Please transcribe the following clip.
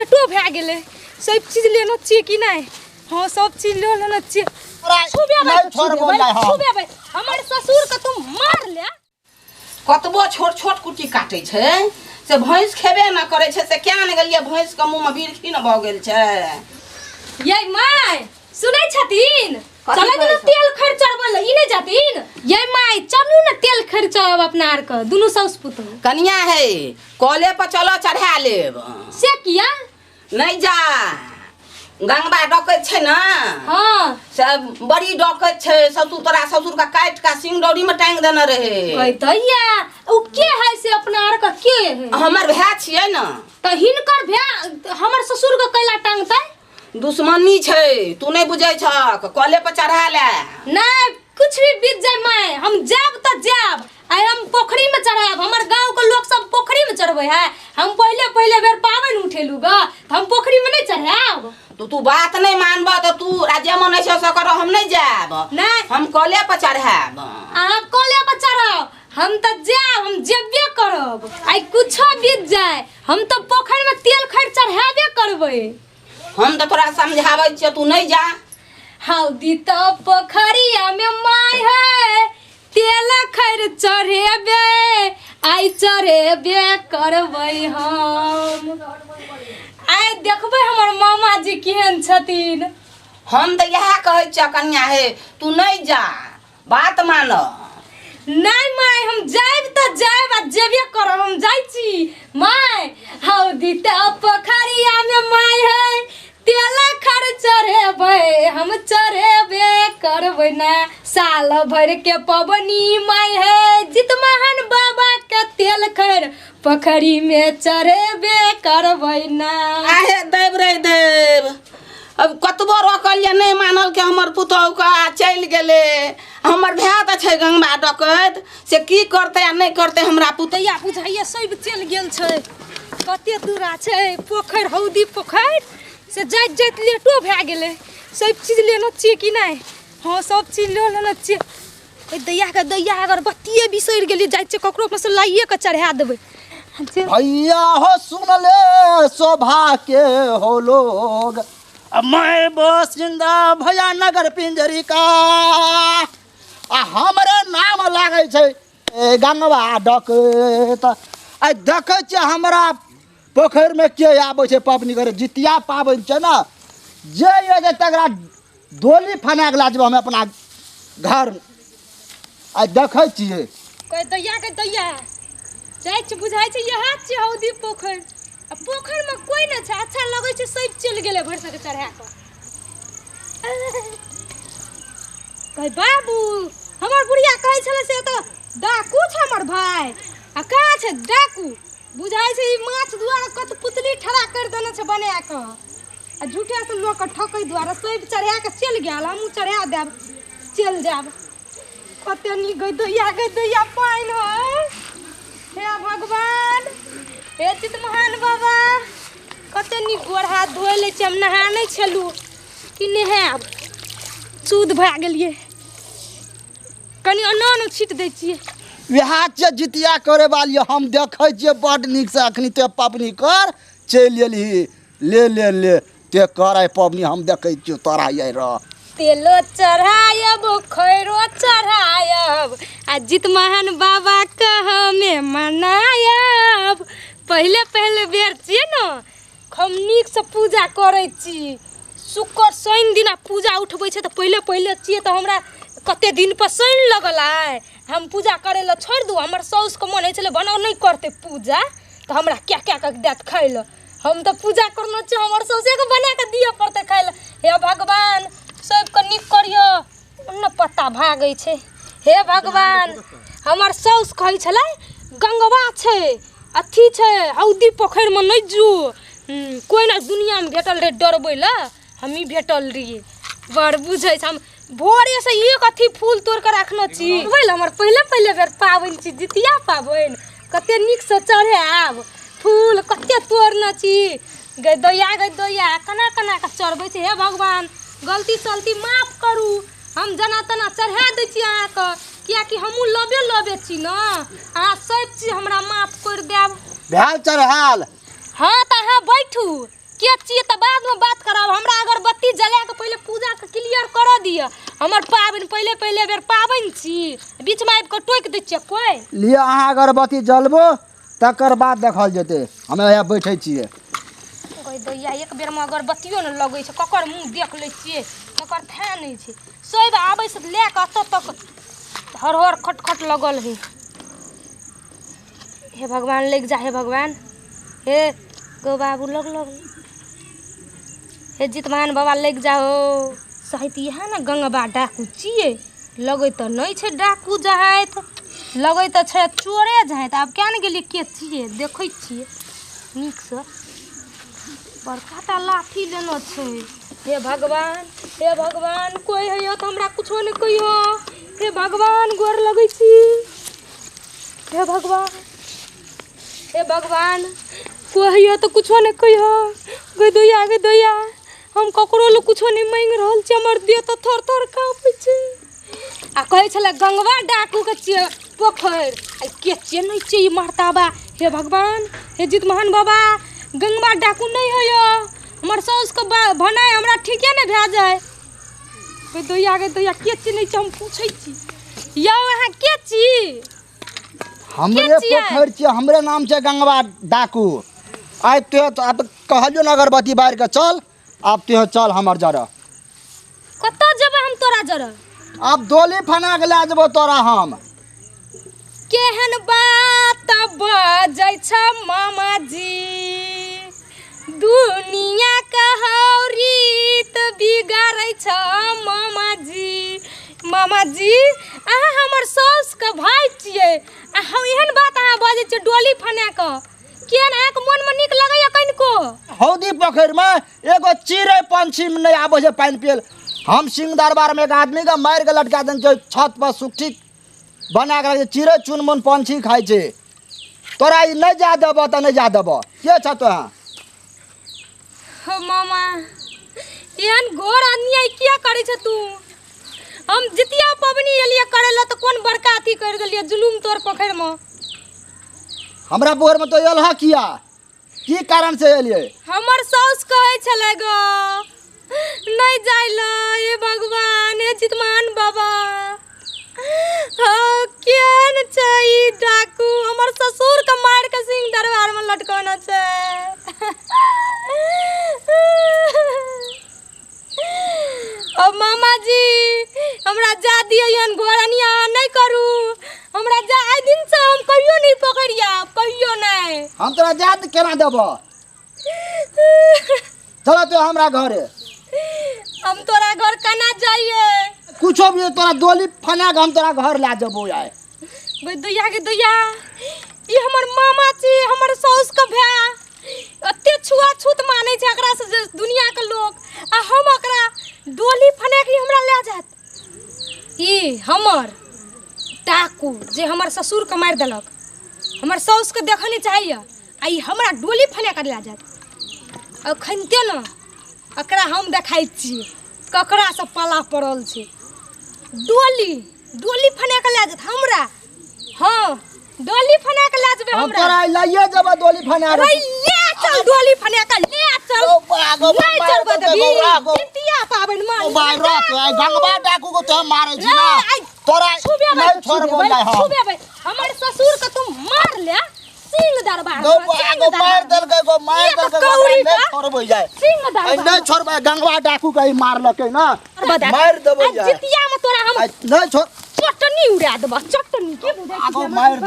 लेटो भए गेलै। सब चीज लेने छियै कि नहि? हाँ, सब चीज लऽ लेने छियै। छुबेबै नहि तऽ छोड़बो छुबेबै, नहि हम। छुबेबै। हमर ससुर के तुम मार ले। कतबो छोट छोट कुट्टी काटै छै से भैंस खेबे न करै छै, से क्या ने गेलियै, भैंसके मुँहमे बिरखी ने भऽ गेल छै। ये my, सुनै छथिन? कथी चलै कहै ने छौ? तेल खैर चढ़बै लए ई नहि जाथिन। ये my, चलू ने तेल खैर चढ़ब अपना आर के दुनू साउस पुतहु। कनिया हे, कले पर चलो चढ़ा लेब। से किया? नहि जा, गंगबा डकैत छै ने। हाँ। से बड़ी डकैत छै ससुर, तोरा ससुर के काटि के सिंह डौरी में टांगि देने रहे। कहि दैया, उ के है से अपना आर के के है? हमर भाय छियै ने। तऽ हिनकर भाय हमर ससुर के कैला टांगतै? दुश्मनी छै, तू नहि बुझै छक, कले पर चढ़ा ले। नहीं, कुछ भी बीत जाए my, हम जाब तऽ जाब। आइ हम पोखरी में चढ़ायब। हमर गांव के लोग सब पोखरी में चढ़बै है। हम पहले पहले बेर पाबनि उठेलू ग, तऽ हम पोखरी में नहीं चढ़ायब। तो तू बात नहीं मानब तो तू राज्य में नहीं सो कर, हम नहीं जायब। नहीं। हम कले पर चढ़ायब। अहाँ कले पर चढ़ाओ, हम तऽ जायब, हम जेबे करब। आइ कुछो बीत जाए, हम तऽ पोखरि में तेल खैर चढ़ाबे करबै। हम तऽ तोरा समझाबै छियै, तू नहीं जा। हौदी तऽ पोखरिया में my है, तेल खैर चढ़ेबे, आइ चढ़ेबे करबै हम। आइ देखबै हमर मामा जी केहन छथिन। हम तऽ इएह कहै छियै कनिया हे, तू नहीं जा, बात मान। नहीं my, हम जायब तऽ जायब आ जेबे करब। हम जाइ छी my. हौदी तऽ पोखरिया में my है, तेल खर चढ़ेबै, हम चढ़ेबे करबै ना। साल भर के पबनी my है, जितमहन बाबा के तेल खर पोखरी में चढ़ेबे करबै ना। आहे देव रे देव, अब कतबो रोकलियै नहि मानल के हमर पुतहु के, आ चलि गेलै। हमर भाय तऽ छै गंगबा डकैत, से की करतै आ नहि करतै हमरा पुतहु। दैया बुझाइया सब चलि गेल छै। कते दूरा छै पोखरि, हौदी पोखरि से जाइत जाइत लेटो भए गेलै। सब चीज लेने छियै कि नहि? हाँ, सब चीज लऽ लेने छियै। ओहि दैयाके दैया अगरबत्तिए बिसरि गेलियै। जाइ छियै ककरो अपना से लाइए कऽ चढ़ा देबै। भैया हो सुन ले शोभा के हो लोग, अब मैं बस जिंदा भैया नगर पिंजरी का, आ हमरे नाम लागै छै ए गंगवा डकैत। आइ देखै छियै हमरा पोखरिमे के आबै छै पबनी करे। जितिया पाबनि छै ने, जे एतै तकरा डोली फना के लए जेबै हम अपना घर। आइ देखै छियै। कहि दैया के दैया जाइ छै, बुझाइ छै इएह छियै हौदी पोखरि। आ पोखरिमे कोइ नहि छै, अच्छा लगै छै सब चलि गेलै भरि सके चढ़ा कऽ। कहि बाबू, हमर बुढ़िया कहै छलै से तऽ डाकू छै हमर भाय, आ कहाँ छै डाकू? बुझाइ छै ई माछ दुआरे कत पुतली ठड़ा करि देने छै बना कऽ, आ झूठे से लोकके ठकै दुआरे सब चढ़ा कऽ चलि गेल। हमहूँ चढ़ा देब, चलि जायब। कते नीक गै दैया, गै दैया पानि है। हे भगवान, हे चितमहान बाबा, कते नीक गोर हाथ धोइ लै छी। हम नहा नहि छलहुँ कि नहायब, शुद्ध भए गेलियै। कनि अन्न छीट दै छियै। वएह छियै जितिया करे वाली, हम देखै छियै बड्ड नीकसँ। अखनी ते पबनी कर चलि एलही, ले ले ले, ते कर आइ पबनी, हम देखै छियौ तोरा ये रह। तेलो चढ़ायब, खैरो चढ़ायब, आ जितमहन बाबा के हमे मनायब। पहिले पहिले बेर छियै ने, हम नीकसँ पूजा करै छी। शुक्र शनि दिना पूजा उठबै छै, तऽ पहिले पहिले छियै तऽ हमरा कते दिन पर शनि लगल आइ। हम पूजा करै लए छोड़ि दू, हमर साउसके मन होइ छलै बनाउ नहि करतै पूजा तऽ हमरा क्या क्या कऽ देत खाइ लए। हम तऽ पूजा करना छै, हमर साउसेके बना कऽ दिअ पड़तै खाइ लए। हे भगवान, सबके नीक करियौ। ने पत्ता भागै छै। हे भगवान, हमर साउस कहै छलै गंगवा छै, अथी छै, हौदी पोखरिमे नहि जो। कोइ नहि दुनिआँमे भेटल रहै डरबै लए, हमही भेटल रहियै। बड़ बुझै छै। हम भोरेसँ एक अथी फूल तोड़ि कऽ राखने छी। बुझल, हमर पहिले पहिले बेर पाबनि छी जितिया पाबनि, कते नीकसँ चढ़ायब। फूल कते तोड़ने छी। गै दैया, गै दैया, केना केना कऽ चढ़बै छै? हे भगवान, गलती सलती माफ करू। हम जेना तेना चढ़ा दै छी अहाँके, किएकि हमहूँ लबे लबे छी ने। अहाँ सब चीज हमरा माफ करि देब। भेल चढ़ायल? हँ, तऽ अहाँ बैठू। के लिअ अहाँ अगरबत्ती जलबो, तकर बाद देखल जेतै। हम यहाँ बैठै छियै। गै दैया, एक बेरमे अगरबत्तियो ने लगै छै। ककर मुँह देख लै छियै, ककर थाह नहि छै। सब आबै से लए कऽ एतऽ तक हर हर खट खट लगल है। हे भगवान, लग जा हे भगवान, हे गो बाबू लग लग, हे जितमान बाबा लग जाओ। साहित्य इएह ने गंगबा डाकू छियै। लगै तऽ नहि छै डाकू जाइत, लगै तऽ छै चोरे जाइत। आब क्या ने गेलियै, के छियै देखै छियै नीकसँ। बड़का टा लाठी लेना छै। हे भगवान, हे भगवान, कोइ होइए तऽ हमरा कुछो नहि कहियो। हे भगवान, गोर लगै छी। हे भगवान, हे भगवान, कोइ होइए तऽ कुछो नहि कहियो। गै दैया, गै दैया, हम ककरो लए कुछो नहि माँगि रहल छी। हमर देह तऽ थर थर काँपै छै। आ कहै छलै गंगवा डाकूके छियै पोखरि, आ के छियै नहि छियै ई मरताबा। हे भगवान, हे जितमोहन बाबा, गंगवा डाकू नहि होइए। हमर साउसके भनाइ हमरा ठीके नहि भए जाय। गै दैया, गै दैया, के छियै नहि छियै हम पूछै छी। यौ, अहाँ के छी? हमरे छियै? पोखरि छियै, हमरे नाम छै गंगवा डाकू। आइ तो आब कहलियौ ने अगरबत्ती बारि कऽ चल। आब तो चल हमर जरा। कतऽ जेबै हम तोरा जरा? आब डोली फना के लए जेबो तोरा हम। केहन बात बजै छ मामाजी, दुनिया के बिगाड़ै छ मामाजी। मामाजी, अहाँ हमर साउसके भाय छियै आ हम एहन बात अहाँ बजै छियै डोली फना कऽ। केहन अहाँके मोनमे नीक लगैया कनिको? हौदी पोखरिमे एगो चिड़ै पंछी नहि आबै छै पानि पियल। हम सिंह दरबारमे एक आदमीके मारि कऽ लटका देने छै छत पर, सुखी बना कऽ रखै छै। चिड़ै चुनमुन पंछी खाइ छै। तोरा ई नहि जा देबऽ तऽ नहि जा देबऽ। के छ तोरा? हो मामा, एहन घोर अन्याय किया करै छ तू? हम जितिया पबनी एलियै करै लए तऽ कोन बड़का अथी करि देलियै जुलुम तोर पोखरिमे? हमरा पोखरिमे तो एल हँ किया? की कारण से एलियै? हमर साउस कहै छलै गो नहि जाय लए। हे भगवान, हे जितमान बाबा, हँ केहन छै ई डाकू? हमर ससुर के मारि के सिंह दरबार में लटकाना छै। अब मामा जी, हमरा जा दिअ। एहन घोर अन्याय अहाँ नहि करू। हमरा जा, आइ दिन से हम कहियो नहि पकड़िया, कहियो नहि। हम तोरा जा केना देबऽ? चल तो हमरा घरे। हम तोरा घर केना जाइए? कुछो भी, तोरा डोली फना के हम तोरा घर लए जेबो आइ। गै दैया, गे दैया, ई हमर मामा छी, हमर साउस के भाय। एते छुआछूत मानै छै एकरा से जे दुनिया के लोक, आ हम एकरा डोली फने के ई हमरा लए जायत? ई हमर डाकू जे हमर ससुर के मारि देलक, हमर साउस के देखऽ नहि चाहैया, आ ई हमरा डोली फने के लए जायत? अखनते ने एकरा हम देखाइ छियै ककरासँ पाला पड़ल छै। डोली डोली फने के लए जायत हमरा? हाँ, डोली फना के ले जेबे हम हमरा? तोरा लइए जेबो डोली फना। अरे ले चल, डोली फना के ले चल। गौ बा, गौ बा, नहीं मार चलबे देलकै, देबी। गौरा, गौ। जितिया पाबनि मान। ओ बाय रह तो, आइ गंगवा डाकू को तो हम मारै छी ना। आइ तोरा छुबेबै नहि छोड़बो छुबेबै, जाइ हम। छुबेबै। हमर ससुर के तुम मार ले सिंह दरबार गौ में, बा, सिंह गौ मार दरबार में। देलकै, गौ मार एक देलकै, गौ, कौड़ी नहि का छोड़बै जाइ। सिंह आइ दरबार नहि छोड़बै। गंगवा डाकू के ई मारलकै ना, मारि देबै आ जाइ। जितिया में तोरा हम आइ नहि छोड़। चटनी उड़ा देबा, चटनी। के बुझै आगो मारि दे।